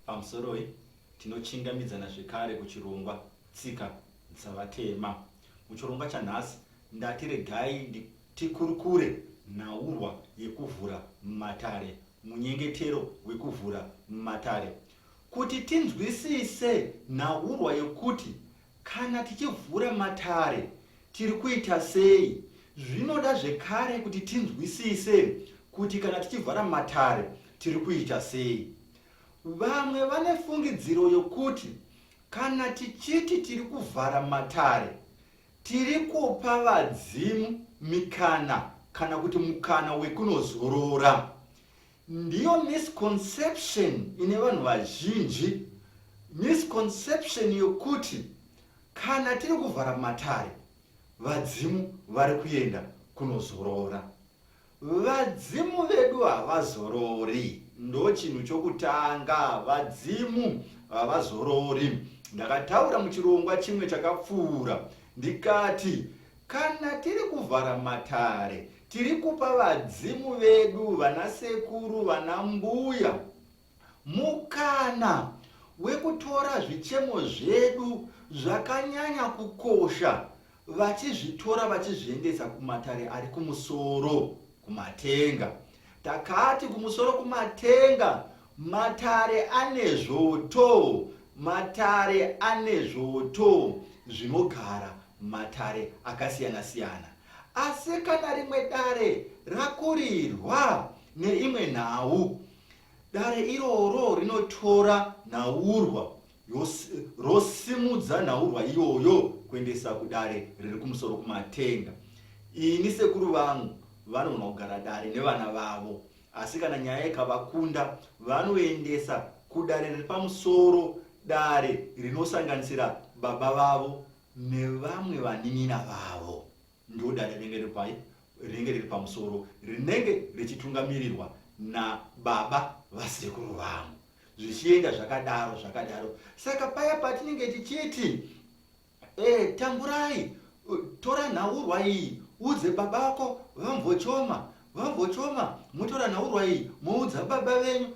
Pamusoroi, tinochingamidzana zvekare kuchirongwa Tsika Dzavatema. Muchirongwa chanhasi ndati regai tikurukure nhaurwa yekuvhura matare, munyengetero wekuvhura matare. Kuti tinzwisise nhaurwa yekuti kana tichivhura matare tiri kuita sei, zvinoda zvekare kuti tinzwisise kuti kana tichivhara matare tiri kuita sei. Vamwe vane fungidziro yokuti kana tichiti tiri kuvhara matare, tiri kupa vadzimu mikana kana kuti mukana wekunozorora. Ndiyo misconception ine vanhu vazhinji, misconception yokuti kana tiri kuvhara matare, vadzimu vari kuenda kunozorora. Vadzimu vedu havazorori, ndochinhu chokutanga, vadzimu havazorori. Ndakataura muchirongwa chimwe chakapfuura ndikati kana tiri kuvhara matare, tiri kupa vadzimu vedu, vanasekuru, vanambuya, mukana wekutora zvichemo zvedu zvakanyanya kukosha vachizvitora vachizviendesa kumatare ari kumusoro kumatenga. Takati kumusoro kumatenga matare ane zvoto, matare ane zvoto zvinogara matare akasiyana siyana. Asi kana rimwe dare rakurirwa neimwe nhau, dare iroro rinotora nhaurwa rosimudza nhaurwa iyoyo kuendesa kudare riri kumusoro kumatenga. Ini sekuru vangu vanogona kugara dare nevana vavo, asi kana nyaya ikavakunda vanoendesa kudare riri pamusoro, dare rinosanganisira baba vavo nevamwe vanin'ina vavo. Ndodare rinenge riri pai? Rinenge riri pamusoro, rinenge richitungamirirwa nababa vasekuru vangu. Zvichienda zvakadaro zvakadaro. Saka paya patinenge tichiti e, tamburai, tora nhaurwa iyi udze baba vako vamvochoma, vamvochoma, motora nhaurwa iyi moudza baba venyu.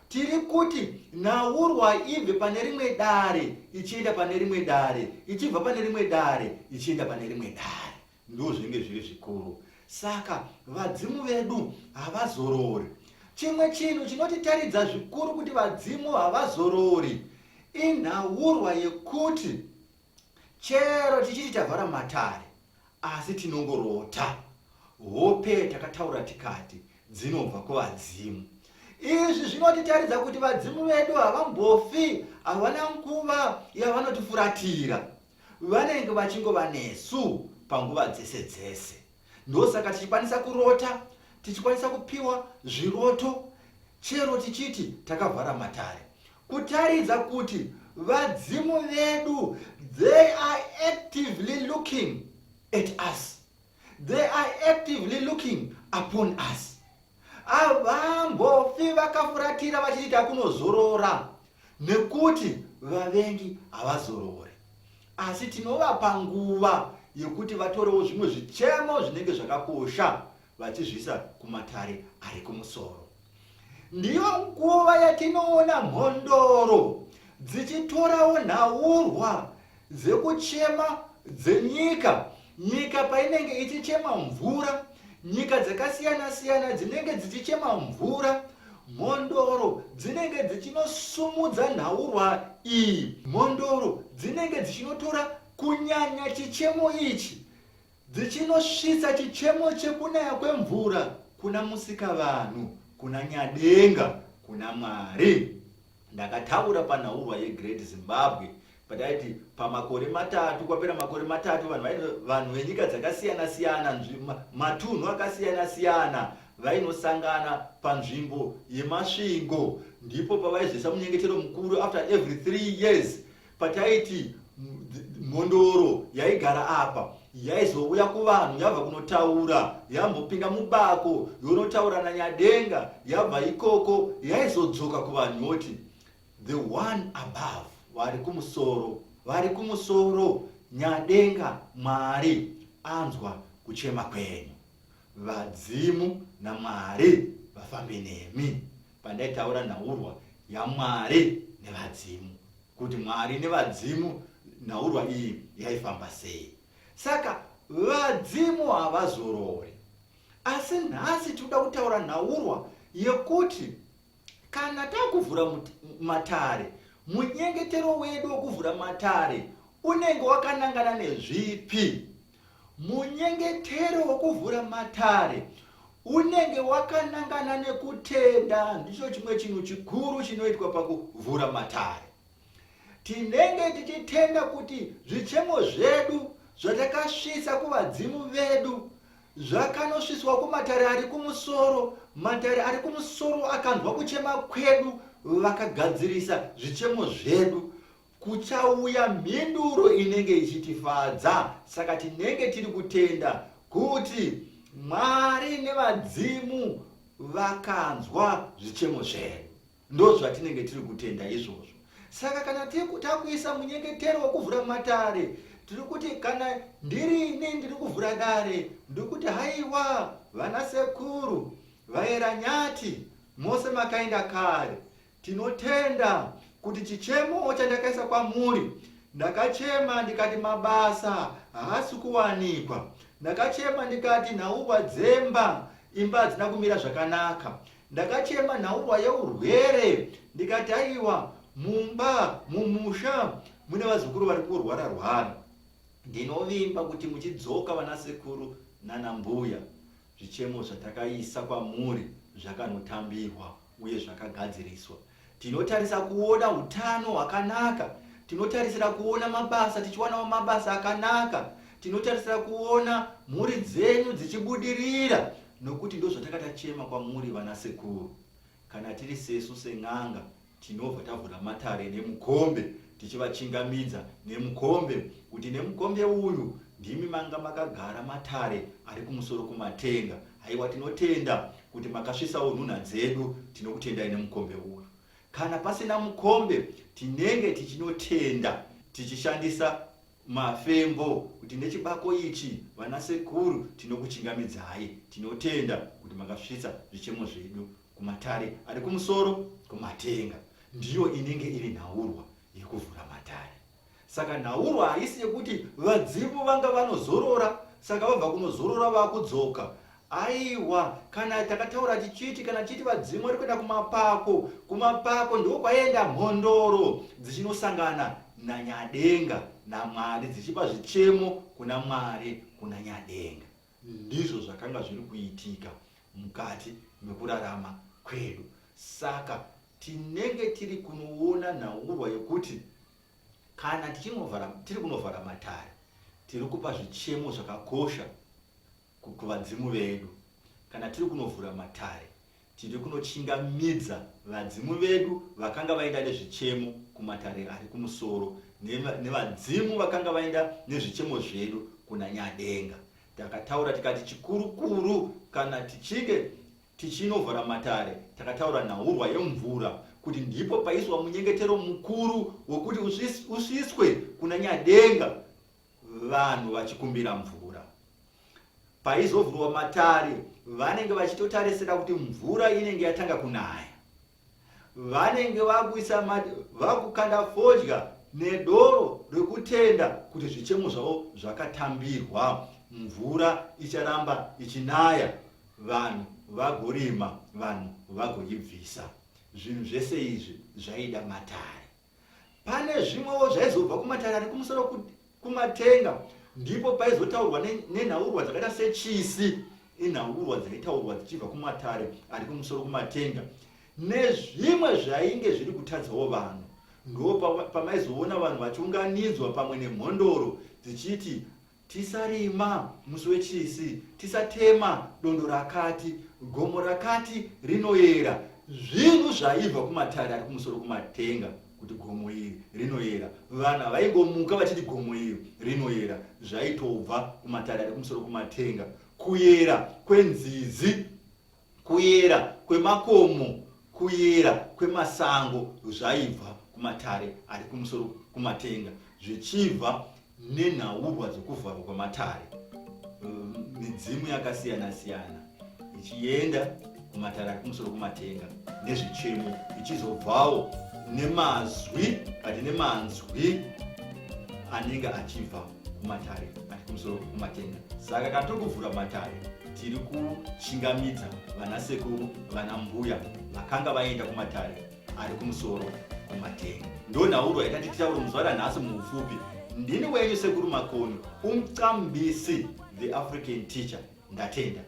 Tiri kuti nhaurwa ibve pane rimwe dare ichienda pane rimwe dare, ichibva pane rimwe dare ichienda pane rimwe dare. Ndozvinenge zviri zvikuru. Saka vadzimu vedu havazorori. Chimwe chinhu chinotitaridza zvikuru kuti vadzimu havazorori inhaurwa yekuti chero tichiti tavhara matare asi tinongorota hope takataura tikati dzinobva kuvadzimu. Izvi zvinotitaridza kuti vadzimu vedu havambofi, havana nguva yavanotifuratira. Vanenge vachingova nesu panguva dzese dzese. Ndosaka tichikwanisa kurota, tichikwanisa kupiwa zviroto chero tichiti takavhara matare. Kutaridza kuti vadzimu vedu they are actively looking at us. They are actively looking upon us. Havambofi vakafuratira vachiti takunozorora nekuti vavengi havazorori. Asi tinovapa nguva yekuti vatorewo zvimwe zvichemo zvinenge zvakakosha vachizviisa kumatare ari kumusoro. Ndiyo nguva yatinoona mhondoro dzichitorawo nhaurwa dzekuchema dzenyika. Nyika painenge ichichema mvura, nyika dzakasiyana-siyana dzinenge dzichichema mvura, mhondoro dzinenge dzichinosumudza nhaurwa iyi. Mhondoro dzinenge dzichinotora kunyanya chichemo ichi Dzichinosvitsa chichemo chekunaya kwemvura kuna Musikavanhu, kuna Nyadenga, kuna Mwari. Ndakataura panhaurwa yeGreat Zimbabwe pataiti pamakore matatu, kwapera makore matatu, vanhu vanhu venyika dzakasiyana siyana, matunhu akasiyana siyana vainosangana panzvimbo yeMasvingo, ndipo pavaizoisa munyengetero mukuru after every 3 years. Pataiti mhondoro yaigara apa yaizouya kuvanhu yabva kunotaura, yambopinda mubako yonotaura naNyadenga, yabva ikoko yaizodzoka kuvanhu yoti the one above, vari kumusoro, vari kumusoro, Nyadenga Mwari anzwa kuchema kwenyu, vadzimu naMwari vafambe nemi. Pandaitaura nhaurwa yaMwari nevadzimu. nevadzimu kuti Mwari nevadzimu nhaurwa iyi yaifamba sei. Saka vadzimu havazorori. Asi nhasi tinoda kutaura nhaurwa yekuti kana takuvhura matare, munyengetero wedu wekuvhura matare unenge wakanangana nezvipi? Munyengetero wekuvhura matare unenge wakanangana nekutenda, ndicho chimwe chinhu chikuru chinoitwa pakuvhura matare. Tinenge tichitenda kuti zvichemo zvedu zvatakasvitsa kuvadzimu vedu zvakanosvitswa kumatare ari kumusoro. Matare ari kumusoro akanzwa kuchema kwedu vakagadzirisa zvichemo zvedu. Kuchauya mhinduro inenge ichitifadza. Saka tinenge tiri kutenda kuti Mwari nevadzimu vakanzwa zvichemo zvedu. Ndozvatinenge tiri kutenda izvozvo. Saka kana takuisa munyengetero wekuvhura matare, tiri kuti kana ndirini ndiri kuvhura dare, ndiri kuti haiwa vana sekuru, vaera Nyati, mose makaenda kare. Tinotenda kuti chichemo chandakaisa kwamuri, ndakachema ndikati mabasa haasi kuwanikwa. Ndakachema ndikati nhaurwa dzemba, imba hadzina kumira zvakanaka. Ndakachema nhaurwa yeurwere ndikati aiwa mumba mumusha mune vazukuru vari kurwara rwara. Ndinovimba kuti muchidzoka vanasekuru nana mbuya zvichemo zvatakaisa kwamuri zvakanotambirwa uye zvakagadziriswa. Tinotarisa kuona utano hwakanaka. Tinotarisira kuona mabasa tichiwanawo mabasa akanaka. Tinotarisira kuona mhuri dzenyu dzichibudirira nokuti ndozvatakatachema kwamuri vana sekuru. Kana tiri sesu sen'anga tinobva tavhura matare nemukombe tichivachingamidza nemukombe kuti nemukombe uyu ndimi manga makagara matare ari kumusoro kumatenga. Haiwa tinotenda kuti makasvisawo nhunha dzedu, tinokutendai nemukombe uyu. Kana pasina mukombe tinenge tichinotenda tichishandisa mafembo kuti nechibako ichi vana sekuru tinokuchingamidzai, tinotenda kuti makasvitsa zvichemo zvedu kumatare ari kumusoro kumatenga. Ndiyo inenge iri nhaurwa yekuvhura matare. Saka nhaurwa haisi yekuti vadzimu vanga vanozorora saka vabva kunozorora vakudzoka. Aiwa, kana takataura tichiti kana tichiti vadzimu vari kuenda kumapako, kumapako ndiko kwaienda mhondoro dzichinosangana naNyadenga naMwari dzichipa zvichemo kuna Mwari kuna Nyadenga. Ndizvo zvakanga zviri kuitika mukati mekurarama kwedu. Saka tinenge tiri kunoona nhaurwa yekuti kana tichinovhara, tiri kunovhara matare, tiri kupa zvichemo zvakakosha kuvadzimu vedu. Kana tiri kunovhura matare, tiri kunochingamidza vadzimu vedu vakanga vaenda nezvichemo kumatare ari kumusoro nevadzimu vakanga vaenda nezvichemo zvedu kuna Nyadenga. Takataura tikati chikurukuru kana tichinge Tichinovhara matare, takataura nhaurwa yemvura kuti ndipo paiswa munyengetero mukuru wekuti usviswe kuna Nyadenga vanhu vachikumbira mvura. Paizovhurwa matare, vanenge vachitotarisira kuti mvura inenge yatanga kunaya. Vanenge vakuisa vakukanda fodya nedoro rekutenda kuti zvichemo zvavo zvakatambirwa, mvura icharamba ichinaya vanhu vagorima, vanhu vagoibvisa. Zvinhu zvese izvi zvaida matare. Pane zvimwewo zvaizobva kumatare ari kumusoro kumatenga, ndipo paizotaurwa nenhaurwa dzakaita sechisi, inhaurwa dzaitaurwa dzichibva kumatare ari kumusoro kumatenga, nezvimwe zvainge zviri kutadzawo vanhu. Ndo pamaizoona vanhu vachiunganidzwa pamwe nemhondoro dzichiti Tisarima musi wechisi, tisatema dondo rakati, gomo rakati rinoyera. Zvinhu zvaibva kumatare ari kumusoro kumatenga kuti gomo iri rinoyera. Vanhu havaingomuka vachiti gomo iri rinoyera, zvaitobva kumatare ari kumusoro kumatenga. Kuyera kwenzizi Kuyera kwemakomo, kuyera kwemasango zvaibva kumatare ari kumusoro kumatenga zvichibva nenhaurwa dzokuvharwa kwematare. Midzimu yakasiyana-siyana ichienda kumatare ari kumusoro kumatenga nezvichemo ichizobvawo Nemazwi kati nemanzwi anenge achibva kumatare ari kumusoro kumatenga. Saka kana tiri kuvhura matare, tiri kuchingamidza vana sekuru, vana mbuya vakanga vaenda kumatare ari kumusoro kumatenga. Ndo nhaurwa yatati titaure muzuva ranhasi muupfupi. Ndini wenyu Sekuru Makoni, umcambisi, the African teacher. Ndatenda.